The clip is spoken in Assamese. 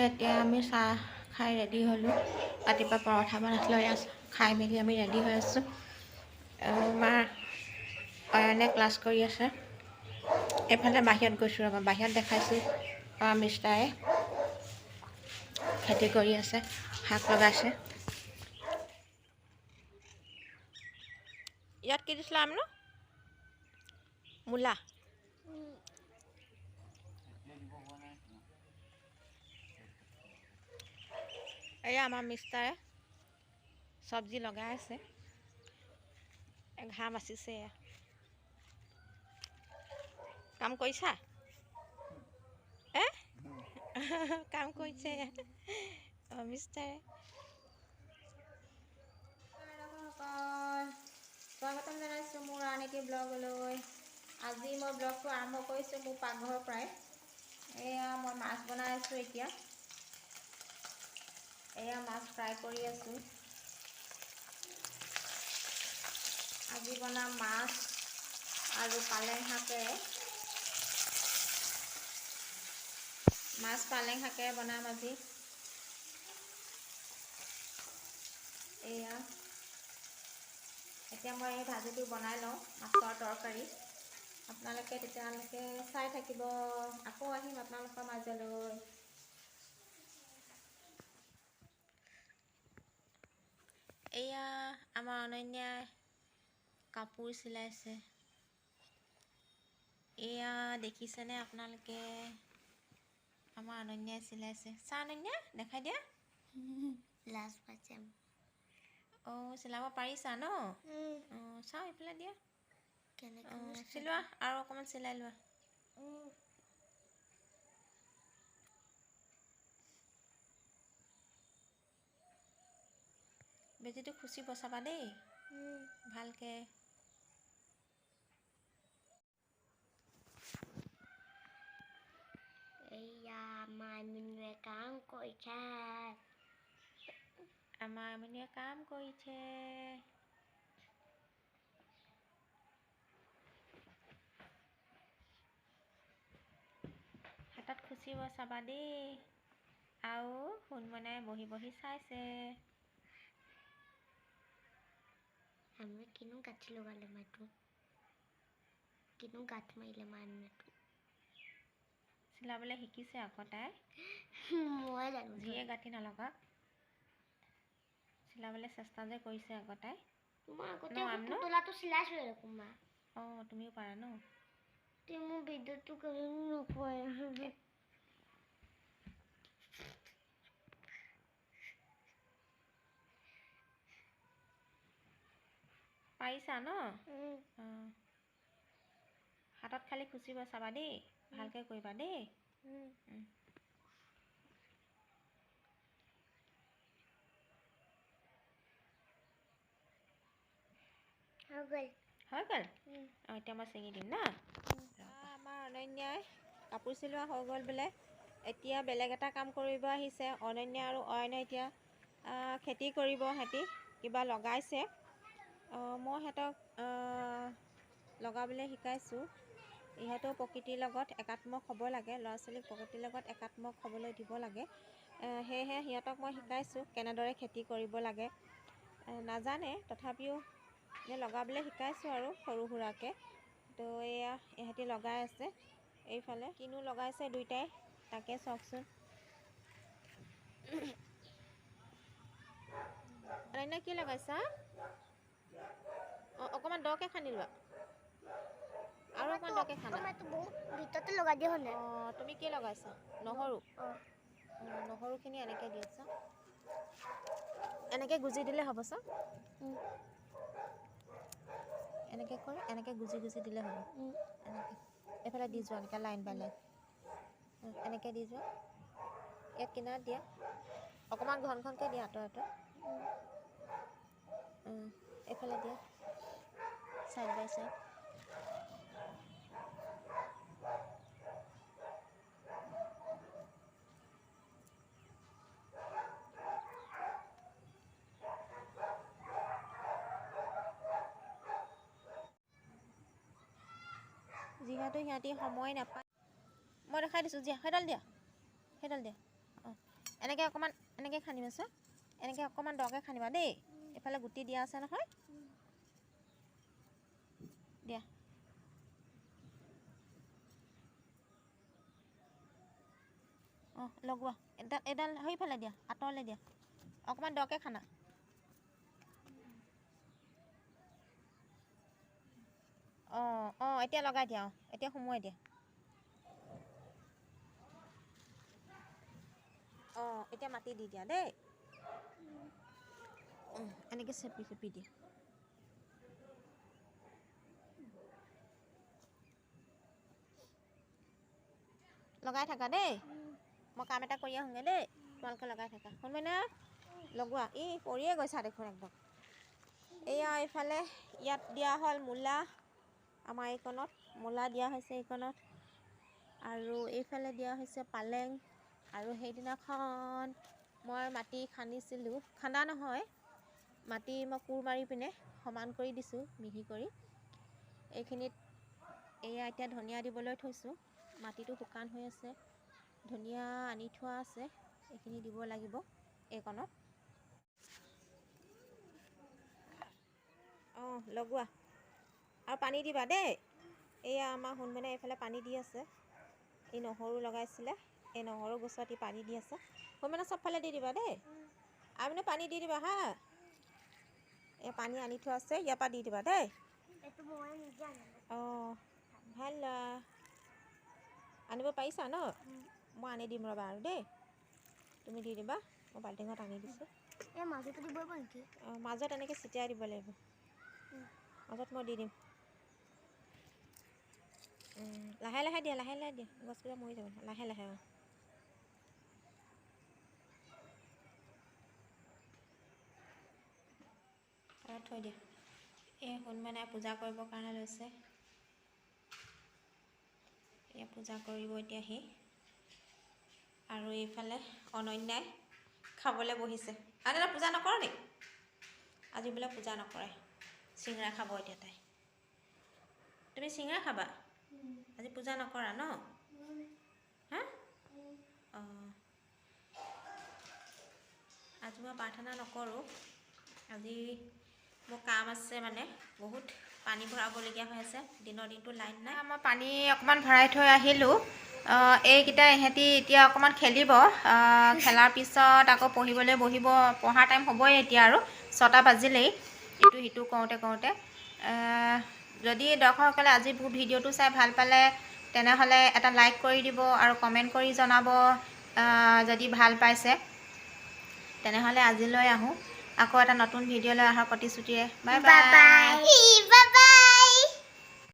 এতিয়া আমি চাহ খাই ৰেডি হ'লোঁ। ৰাতিপুৱা পৰঠা বনাইছিলোঁ, এয়া খাই মেলি আমি ৰেডি হৈ আছোঁ। আমাৰ অয়নে ক্লাছ কৰি আছে। এইফালে বাহিৰত গৈছোঁ ৰ'বা, বাহিৰত দেখাইছোঁ মিষ্টাৰে খেতি কৰি আছে, শাক লগাইছে। ইয়াত কি দিছিলা আমিনো? মূলা। এয়া আমাৰ মিষ্টাৰে চব্জি লগাই আছে, ঘাঁহ বাচিছে। এয়া কাম কৰিছা? এ কাম কৰিছে মিষ্টাৰে। স্বাগতম জনাইছোঁ মোৰ আন এটি ব্লগলৈ। আজি মই ব্লগটো আৰম্ভ কৰিছোঁ মোৰ পাকঘৰৰ পৰাই। এয়া মই মাছ বনাই আছোঁ এতিয়া। এয়া মাছ ফ্ৰাই কৰি আছোঁ। আজি বনাম মাছ আৰু পালেং শাকেৰে। মাছ পালেং শাকেৰে বনাম আজি। এয়া এতিয়া মই এই ভাজিটো বনাই লওঁ, মাছৰ তৰকাৰী। আপোনালোকে তেতিয়ালৈকে চাই থাকিব, আকৌ আহিম আপোনালোকৰ মাজলৈ। এয়া আমাৰ অনন্যাই কাপোৰ চিলাইছে। এয়া দেখিছেনে আপোনালোকে? আমাৰ অনন্যাই চিলাইছে। চা অনন্যা, দেখাই দিয়া। লাজ পাইছে। অঁ, চিলাব পাৰিছা ন? অঁ, চাওঁ এইফালে দিয়া। অঁ, চিলোৱা আৰু অকণমান চিলাই লোৱা। বেজীটো খুচি বচাবা দেই ভালকে। এয়া আমাৰ মিনুৱে কাম কৰিছে। আমাৰ মিনুৱে কাম কৰিছে। হাতত খুচিব চাবা দেই। আৰু সোণমনাই বহি বহি চাইছে। আমি কিনো গাঁঠি লগালে মাইটো, কিনো গাঁঠ মাৰিলে মাইটো। চিলাবলৈ শিকিছে আকৌ তাই। মই জানো। যিয়ে গাঁঠি নলগাওক, চিলাবলৈ চেষ্টা যে কৰিছে আকৌ তাই। মই আগতে পুতলাটো চিলাইছোঁ দেখোন মা। অঁ, তুমিও পাৰা ন? তুমি মোৰ ভিডিঅ'টো কৰি নোপোৱা। পাৰিছা ন? অঁ, হাতত খালি খুচিব চাবা দেই, ভালকৈ কৰিবা দেই। হৈ গ'ল। অঁ, এতিয়া মই ছিঙি দিম ন? আমাৰ অনন্যাই কাপোৰ চিলোৱা হৈ গ'ল বোলে। এতিয়া বেলেগ এটা কাম কৰিব আহিছে। অনন্যা আৰু অয়নে এতিয়া খেতি কৰিব, সিহঁতি কিবা লগাইছে। মই সিহঁতক লগাবলৈ শিকাইছোঁ। ইহঁতেও প্ৰকৃতিৰ লগত একাত্মক হ'ব লাগে, ল'ৰা ছোৱালীক প্ৰকৃতিৰ লগত একাত্মক হ'বলৈ দিব লাগে। সেয়েহে সিহঁতক মই শিকাইছোঁ কেনেদৰে খেতি কৰিব লাগে। নাজানে, তথাপিও লগাবলৈ শিকাইছোঁ আৰু সৰু সুৰাকৈ। তো এয়া ইহঁতি লগাই আছে। এইফালে কিনো লগাইছে দুইটাই তাকে চাওকচোন। অনন্যা কি লগাইছা? অঁ, অকণমান দকৈ খান্দি লোৱা আৰু অকণমান দকৈ খানা। অঁ, তুমি কি লগাইছা? নহৰু। নহৰুখিনি এনেকৈ দি আছা, এনেকৈ গুজি দিলে হ'ব। চা, এনেকৈ কৰি এনেকৈ গুজি গুজি দিলে হ'ব। এনেকৈ এইফালে দি যোৱা, এনেকৈ লাইন বাই লাইন এনেকৈ দি যোৱা। ইয়াত কিনাৰত দিয়া, অকণমান ঘন ঘনকৈ দিয়া, আঁতৰ আঁতৰ। এইফালে দিয়া, চাইড বাই চাইড। যিহেতু সিহঁতি সময় নাপায়, মই দেখাই দিছোঁ। দিয়া, সেইডাল দিয়া, সেইডাল দিয়া। অঁ, এনেকৈ অকণমান এনেকৈ খান্দিবা চোৱা, এনেকৈ অকণমান দকৈ খান্দিবা দেই। এইফালে গুটি দিয়া আছে নহয়, দিয়া। অঁ, লগোৱা। এডাল এডাল সেইফালে দিয়া, আঁতৰলৈ দিয়া, অকণমান দকৈ খানা। অঁ অঁ, এতিয়া লগাই দিয়া। অঁ, এতিয়া সুমুৱাই দিয়া। অঁ, এতিয়া মাটি দি দিয়া দেই। এনেকৈ চেপি চেপি দিয়া। লগাই থাকা দেই, মই কাম এটা কৰি আহোঁগৈ দেই। তোমালোকে লগাই থাকা। শুনমেনা, লগোৱা। ই পৰিয়ে গৈছা দেখোন একদম। এয়া এইফালে ইয়াত দিয়া হ'ল মূলা, আমাৰ এইকণত মূলা দিয়া হৈছে এইকণত। আৰু এইফালে দিয়া হৈছে পালেং। আৰু সেইদিনাখন মই মাটি খান্দিছিলোঁ, খান্দা নহয়, মাটি মই কোৰ মাৰি পিনে সমান কৰি দিছোঁ, মিহি কৰি। এইখিনিত এয়া এতিয়া ধনিয়া দিবলৈ থৈছোঁ, মাটিটো শুকান হৈ আছে, ধনিয়া আনি থোৱা আছে, এইখিনি দিব লাগিব এইকণত। অঁ, লগোৱা আৰু পানী দিবা দেই। এয়া আমাৰ সোণমেনে এইফালে পানী দি আছে, এই নহৰু লগাইছিলে, এই নহৰু গছত ই পানী দি আছে। সোণমেনে চবফালে দি দিবা দেই, আৰু মানে পানী দি দিবা হা। এই পানী আনি থোৱা আছে, ইয়াৰ পৰা দি দিবা দেই। অঁ, ভাল আনিব পাৰিছা ন? মই আনি দিম ৰ'বা আৰু দেই, তুমি দি দিবা, মই বাল্টিঙত আনি দিছোঁ। অঁ, মাজত এনেকৈ ছিটিয়াই দিব লাগিব, মাজত মই দি দিম। লাহে লাহে দিয়া, লাহে লাহে দিয়া, গছকেইটা মৰি যাব। লাহে লাহে। অঁ, থৈ দিয়া। এই সোণমেনাই পূজা কৰিবৰ কাৰণে লৈছে, এয়া পূজা কৰিব এতিয়া সি। আৰু এইফালে অনন্যাই খাবলৈ বহিছে। অনন্যা পূজা নকৰ নি আজি? বোলে পূজা নকৰে, চিঙৰা খাব এতিয়া তাই। তুমি চিঙৰা খাবা আজি? পূজা নকৰা ন? হা, অঁ, আজি মই প্ৰাৰ্থনা নকৰোঁ, আজি মোৰ কাম আছে, মানে বহুত পানী ভৰাবলগীয়া হৈ আছে, দিনৰ দিনটো লাইন নাই। মই পানী অকণমান ভৰাই থৈ আহিলোঁ। এইকেইটা ইহঁতি এতিয়া অকণমান খেলিব, খেলাৰ পিছত আকৌ পঢ়িবলৈ বহিব। পঢ়াৰ টাইম হ'বই এতিয়া আৰু 6টা বাজিলেই, ইটো সিটো কৰোঁতে কৰোঁতে। যদি দৰ্শকসকলে আজি ভিডিঅ'টো চাই ভাল পালে তেনেহ'লে এটা লাইক কৰি দিব আৰু কমেণ্ট কৰি জনাব যদি ভাল পাইছে। তেনেহ'লে আজিলৈ আহোঁ, আকৌ এটা নতুন ভিডিঅ'লৈ অহাৰ প্ৰতিশ্ৰুতিৰে। Bye bye.